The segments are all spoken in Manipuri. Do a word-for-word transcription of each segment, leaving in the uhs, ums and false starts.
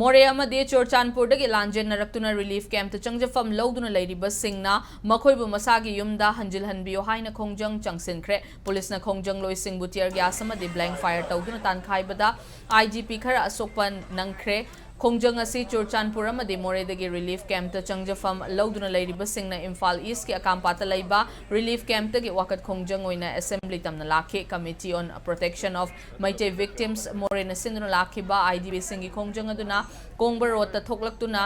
ꯃꯣꯔꯦ ꯑꯃꯗꯤ ꯆꯨꯔꯆꯥꯟꯄꯨꯔꯗꯒꯤ ꯂꯥꯟꯖꯦꯟꯅꯔꯛꯇꯨꯅ ꯔꯤꯂꯤꯐ ꯀꯦꯝꯞꯇ ꯆꯪꯖꯐꯝ ꯂꯧꯗꯨꯅ ꯂꯩꯔꯤꯕꯁꯤꯡꯅ ꯃꯈꯣꯏꯕꯨ ꯃꯁꯥꯒꯤ ꯌꯨꯝꯗ ꯍꯟꯖꯤꯜꯍꯟꯕꯤꯌꯨ ꯍꯥꯏꯅ ꯈꯣꯡꯖꯪ ꯆꯪꯁꯤꯟꯈ꯭ꯔꯦ꯫ ꯄꯨꯂꯤꯁꯅ ꯈꯣꯡꯖꯪꯂꯣꯏꯁꯤꯡꯕꯨ tear gas ꯑꯃꯗꯤ blank fire ꯇꯧꯗꯨꯅ ꯇꯥꯟꯈꯥꯏꯕꯗ I D P ꯈꯔ ꯑꯁꯣꯛꯄ ꯅꯪꯈ꯭ꯔꯦ꯫ ꯈꯣꯡꯖꯪ ꯑꯁꯤ ꯆꯨꯔꯆꯥꯟꯄꯨꯔ ꯑꯃꯗꯤ ꯃꯣꯔꯦꯗꯒꯤ ꯔꯤꯂꯤꯐ ꯀꯦꯝꯞꯇ ꯆꯪꯖꯐꯝ ꯂꯧꯗꯨꯅ ꯂꯩꯔꯤꯕꯁꯤꯡꯅ ꯏꯝꯐꯥꯜ ꯏꯁꯀꯤ ꯑꯀꯥꯝꯄꯥꯠꯇ ꯂꯩꯕ ꯔꯤꯂꯤꯐ ꯀꯦꯝꯞꯇꯒꯤ ꯋꯥꯀꯠ ꯈꯣꯡꯖꯪ ꯑꯣꯏꯅ ꯑꯦꯁꯦꯝꯕ꯭ꯂꯤ ꯇꯝꯅ ꯂꯥꯛꯈꯤ꯫ Committee on Protection of Meitei Victims ꯃꯣꯔꯦꯅ ꯁꯤꯟꯗꯨꯅ ꯂꯥꯛꯈꯤꯕ I D Pꯁꯤꯡꯒꯤ ꯈꯣꯡꯖꯪ ꯑꯗꯨꯅ ꯀꯣꯡꯕ ꯔꯣꯗꯇ ꯊꯣꯛꯂꯛꯇꯨꯅ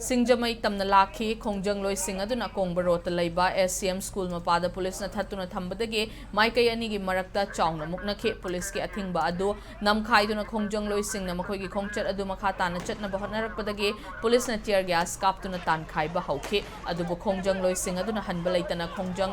ꯁꯤꯡꯖꯃꯩ ꯇꯝꯅ ꯂꯥꯛꯈꯤ꯫ ꯈꯣꯡꯖꯪꯂꯣꯏꯁꯤꯡ ꯑꯗꯨꯅ ꯀꯣꯡꯕ ꯔꯣꯗꯇ ꯂꯩꯕ S C M ꯁ꯭ꯀꯨꯜ ꯃꯄꯥꯗ ꯄꯨꯂꯤꯁꯅ ꯊꯠꯇꯨꯅ ꯊꯝꯕꯗꯒꯤ ꯃꯥꯏꯀꯩ ꯑꯅꯤꯒꯤ ꯃꯔꯛꯇ ꯆꯥꯎꯅ ꯃꯨꯛꯅꯈꯤ꯫ ꯄꯨꯂꯤꯁꯀꯤ ꯑꯊꯤꯡꯕ ꯑꯗꯨ ꯅꯝꯈꯥꯏꯗꯨꯅ ꯈꯣꯡꯖꯪꯂꯣꯏꯁꯤꯡꯅ ꯃꯈꯣꯏꯒꯤ ꯈꯣꯡꯆꯠ ꯑꯗꯨ ꯃꯈꯥ ꯇꯥꯅ ꯆꯠꯅꯕ ꯍꯣꯠꯅꯔꯛꯄꯗꯒꯤ ꯄꯨꯂꯤꯁꯅ tear gas ꯀꯥꯞꯇꯨꯅ ꯇꯥꯟꯈꯥꯏꯕ ꯍꯧꯈꯤ꯫ ꯑꯗꯨꯕꯨ ꯈꯣꯡꯖꯪꯂꯣꯏꯁꯤꯡ ꯑꯗꯨꯅ ꯍꯟꯕ ꯂꯩꯇꯅ ꯈꯣꯡꯖꯪ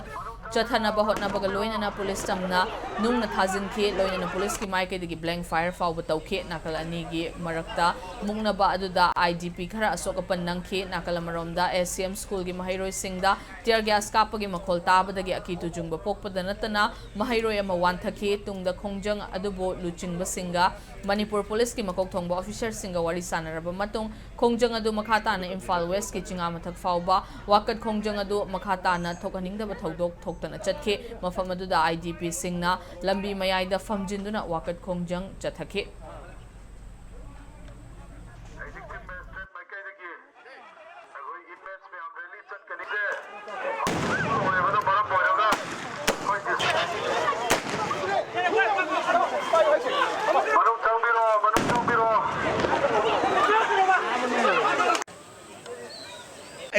ꯆꯠꯊꯅꯕ ꯍꯣꯠꯅꯕꯒ ꯂꯣꯏꯅꯅ ꯄꯨꯂꯤꯁ ꯇꯝꯅ ꯅꯨꯡꯅ ꯊꯥꯖꯤꯟꯈꯤ꯫ ꯂꯣꯏꯅꯅ ꯄꯨꯂꯤꯁꯀꯤ ꯃꯥꯏꯀꯩꯗꯒꯤ blank fire ꯐꯥꯎꯕ ꯇꯧꯈꯤ꯫ ꯅꯥꯀꯜ ꯑꯅꯤꯒꯤ ꯃꯔꯛꯇ ꯃꯨꯛꯅꯕ ꯑꯗꯨꯗ I D P ꯈꯔ ꯑꯁꯣꯛ ꯑꯄꯟ ꯅꯪꯈꯤ꯫ ꯅꯥꯀꯜ ꯑꯃꯔꯣꯝꯗ S C M ꯁ꯭ꯀꯨꯜꯒꯤ ꯃꯍꯩꯔꯣꯏꯁꯤꯡꯗ tear gas ꯀꯥꯞꯄꯒꯤ ꯃꯈꯣꯜ ꯇꯥꯕꯗꯒꯤ ꯑꯀꯤ ꯇꯨꯖꯨꯡꯕ ꯄꯣꯛꯄꯗ ꯅꯠꯇꯅ ꯃꯍꯩꯔꯣꯏ ꯑꯃ ꯋꯥꯟꯊꯈꯤ꯫ ꯇꯨꯡꯗ ꯈꯣꯡꯖꯪ ꯑꯗꯨꯕꯨ ꯂꯨꯆꯤꯡꯕꯁꯤꯡꯒ ꯃꯅꯤꯄꯨꯔ ꯄꯨꯂꯤꯁꯀꯤ ꯃꯀꯣꯛ ꯊꯣꯡꯕ officerꯁꯤꯡꯒ ꯋꯥꯔꯤ ꯁꯥꯟꯅꯔꯕ ꯃꯇꯨꯡ ꯈꯣꯡꯖꯪ ꯑꯗꯨ ꯃꯈꯥ ꯇꯥꯅ ꯏꯝꯐꯥꯜ ꯋꯦꯁꯀꯤ ꯆꯤꯉꯥꯃꯊꯛ ꯐꯥꯎꯕ ꯋꯥꯀꯠ ꯈꯣꯡꯖꯪ ꯑꯗꯨ ꯃꯈꯥ ꯇꯥꯅ ꯊꯣꯛꯍꯟꯅꯤꯡꯗꯕ ꯊꯧꯗꯣꯛ ꯊꯣꯛꯇꯅ ꯆꯠꯈꯤ꯫ ꯃꯐꯝ ꯑꯗꯨꯗ I D Pꯁꯤꯡꯅ ꯂꯝꯕꯤ ꯃꯌꯥꯏꯗ ꯐꯝꯖꯤꯟꯗꯨꯅ ꯋꯥꯀꯠ ꯈꯣꯡꯖꯪ ꯆꯠꯊꯈꯤ꯫ ꯑꯩꯈꯣꯏ image ꯃꯌꯥꯝ rally ꯆꯠꯀꯅꯤꯁꯦ꯫ ꯑꯣꯏꯕꯅ ꯃꯔꯝ ꯑꯣꯏꯔꯒ ꯑꯩꯈꯣꯏ district ꯃꯅꯨꯡ ꯆꯪꯕꯤꯔꯣ, ꯃꯅꯨꯡ ꯆꯪꯕꯤꯔꯣ꯫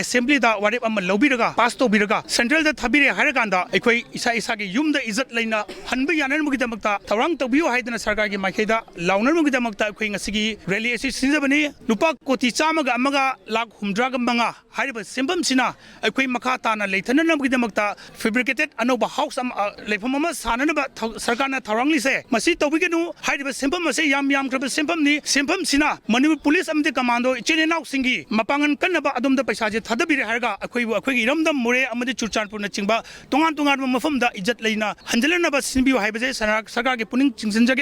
ꯑꯦꯁꯦꯝꯕ꯭ꯂꯤꯗ ꯋꯥꯔꯦꯞ ꯑꯃ ꯂꯧꯕꯤꯔꯒ, ꯄꯥꯁ ꯇꯧꯕꯤꯔꯒ, ꯁꯦꯟꯇ꯭ꯔꯦꯜꯗ ꯊꯥꯕꯤꯔꯦ ꯍꯥꯏꯔꯀꯥꯟꯗ ꯑꯩꯈꯣꯏ ꯏꯁꯥ ꯏꯁꯥꯒꯤ ꯌꯨꯝꯗ ꯏꯖꯠ ꯂꯩꯅ ꯍꯟꯕ ꯌꯥꯅꯅꯕꯒꯤꯗꯃꯛꯇ ꯊꯧꯔꯥꯡ ꯇꯧꯕꯤꯌꯨ ꯍꯥꯏꯗꯅ ꯁꯔꯀꯥꯔꯒꯤ ꯃꯥꯏꯀꯩꯗ ꯂꯥꯎꯅꯅꯕꯒꯤꯗꯃꯛꯇ ꯑꯩꯈꯣꯏ ꯉꯁꯤꯒꯤ ꯔꯦꯂꯤ ꯑꯁꯤ ꯁꯤꯟꯖꯕꯅꯤ꯫ ꯂꯨꯄꯥ ꯀꯣꯇꯤ ꯆꯥꯝꯃꯒ ꯑꯃꯒ ꯂꯥꯈ ꯍꯨꯝꯗ꯭ꯔꯥꯒ ꯃꯉꯥ ꯍꯥꯏꯔꯤꯕ ꯁꯦꯟꯐꯝꯁꯤꯅ ꯑꯩꯈꯣꯏ ꯃꯈꯥ ꯇꯥꯅ ꯂꯩꯊꯅꯅꯕꯒꯤꯗꯃꯛꯇ fabricated ꯑꯅꯧꯕ house ꯑꯃ, ꯑ, ꯂꯩꯐꯝ ꯑꯃ ꯁꯥꯅꯅꯕ ꯊꯧ-, ꯁꯔꯀꯥꯔꯅ ꯊꯧꯔꯥꯡꯂꯤꯁꯦ꯫ ꯃꯁꯤ ꯇꯧꯕꯤꯒꯅꯨ꯫ ꯍꯥꯏꯔꯤꯕ ꯁꯦꯟꯐꯝ ꯑꯁꯤ ꯌꯥꯝ ꯌꯥꯝꯈ꯭ꯔꯕ ꯁꯦꯟꯐꯝꯅꯤ꯫ ꯁꯦꯟꯐꯝꯁꯤꯅ ꯃꯅꯤꯄꯨꯔ ꯄꯨꯂꯤꯁ ꯑꯃꯗꯤ ꯀꯃꯥꯟꯗꯣ ꯏꯆꯤꯜ ꯏꯅꯥꯎꯁꯤꯡꯒꯤ ꯃꯄꯥꯡꯒꯜ ꯀꯟꯅꯕ ꯑꯗꯣꯝꯗ ꯄꯩꯁꯥꯁꯦ ꯊꯥꯗꯕꯤꯔꯦ ꯍꯥꯏꯔꯒ ꯑꯩꯈꯣꯏꯕꯨ, ꯑꯩꯈꯣꯏꯒꯤ ꯏꯔꯝꯗꯝ ꯃꯣꯔꯦ ꯑꯃꯗꯤ ꯆꯨꯔꯆꯥꯟꯄꯨꯔꯅꯆꯤꯡꯕ ꯇꯣꯉꯥꯟ ꯇꯣꯉꯥꯟꯕ ꯃꯐꯝꯗ ꯏꯖꯠ ꯂꯩꯅ ꯍꯟꯖꯤꯜꯂꯛꯅꯕ ꯁꯤꯟꯕꯤꯌꯨ ꯍꯥꯏꯕꯁꯦ ꯁꯔ-, ꯁꯔꯀꯥꯔꯒꯤ ꯄꯨꯛꯅꯤꯡ ꯆꯤꯡꯁꯤꯟꯖꯒꯦ꯫